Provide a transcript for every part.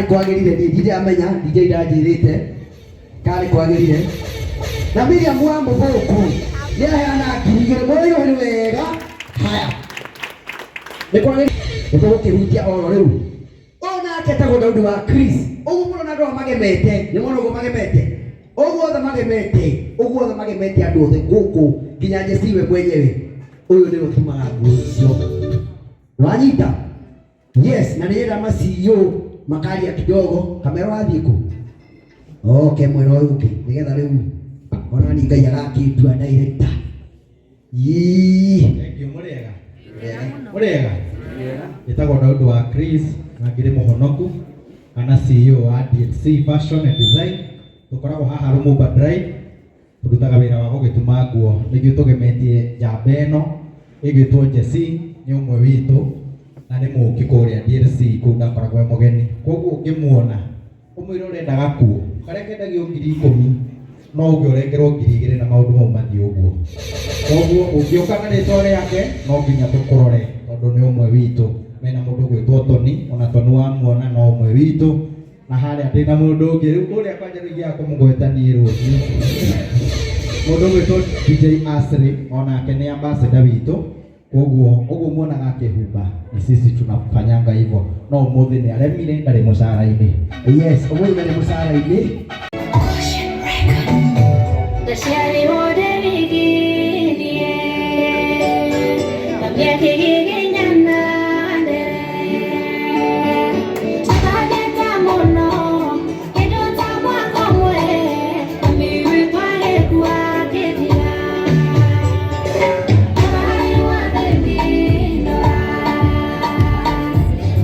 Kwagĩrire niĩ ndiramenya DJ ndanjĩrĩte kana nĩ kwagĩrire. Na Miriam wa Mũthũku nĩ aheana 2000 mũrĩrũhĩrĩ wega. Haya, nĩ kwagĩrire, nĩ tũgũkĩhutia oro rĩu. Ũyũ nake etagwo Daudi wa Chris. Ũguo mũrona andũ aya magemete, nĩ mwona ũguo magemete, ũguo othe magemete, ũguo othe magemete, andũ othe gũkũ nginya Jesse we mwenyewe. Ũyũ nĩwe ũtumaga nguo icio, wanyita? Yes, na nĩyenda ma CEO makaria kidogo. Kamera wathiĩ kũ? Okay, mwena ũyũ ũngĩ nĩgetha rĩu ona ni Ngai agakĩndua director. Yii. Thank you, mũrĩega. Mũrĩega. Njĩtagwo Daudi wa Chris na ngĩrĩ mũhonoku kana CEO wa DLC Fashion and Design. Tũkoragwo haha Lumumba Drive, tũrutaga wĩra wa gũgĩtuma nguo. Nĩguo tũgemetie njamba ĩno ĩgwĩtwo Jesse, nĩ ũmwe witũ na nĩ mũũki kũrĩa DLC, kũu ndakoragwo e mũgeni. Koguo ũngĩmuona ũmwĩre ũrenda gakuo karĩa kendagio 10,000, no ũngĩ ũrengerwo 2000 na maũndũ mau mathiĩ ũguo. Koguo ũngĩũka na rĩtwa rĩake no nginya tũkũrore tondũ nĩ ũmwe witũ. Mena mũndũ ũgwĩtwo Toni, ona Toni wamuona no ũmwe witũ. Na harĩa ndĩna mũndũ ũngĩ rĩu ũrĩa kwanja rĩu ingĩaga kũmũgweta niĩ rũciũ, mũndũ ũgwĩtwo DJ Ashley, onake nĩ ambassador witũ. Koguo ũguo muonaga akĩhumba ni sisi tunafanyanga hivyo, no ũmũthĩ nĩ aremire, ndarĩ mũcara-inĩ. Yes, ũmũthĩ ndarĩ mũcara-inĩ. Ndaciarirwo ndĩ wiki-inĩ, mami akĩgiginyana ndere. Tũtangĩka mũno, kĩndũ ta mwaka ũmwe, mami witũ agĩkua akĩtiga. Thayũ wa thĩ ndora,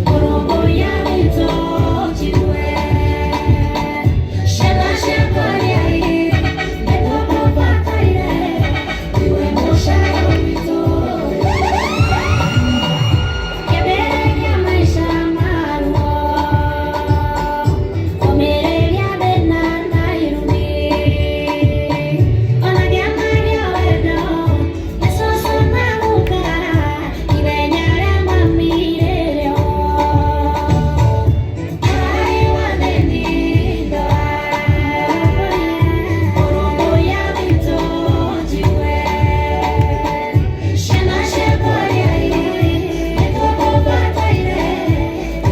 kũrũmbũiya witũ njigue. Ciana ciakwa rĩai, nĩtũkũbataire, iwe mũcayo witũ. Kĩambĩrĩria maica maruo, kũmĩrĩria thĩna na irumi. Ona ngĩamaria wendo, nĩ cũcũ na guka, ithenya rĩa mami rĩrĩo. Thayũ wa thĩ ndora, kũrũmbũiya witũ njigue. Ciana ciakwa rĩai, nĩtũkũbataire,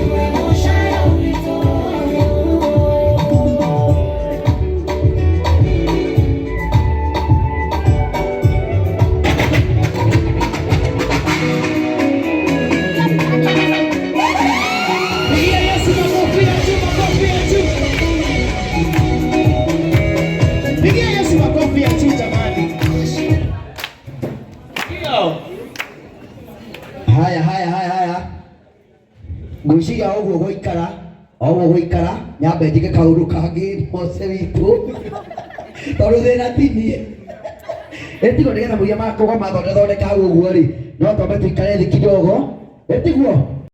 iwe mũcayo witũ. Pigia Yesu makofi ya juu, makofi ya juu. Pigia Yesu makofi ya juu jamani. Ndio. Haya, haya, haya, haya, ngwĩciria o ũguo gũikara, o ũguo gũikara, nyambe njĩke kaũndũ kangĩ mose witũ tondũ thĩna ti niĩ ĩtiguo, nĩgetha mũiria makũgoma thondethondeka hau ũguo rĩ, no twambe tũikare thĩ kidogo, ĩtiguo.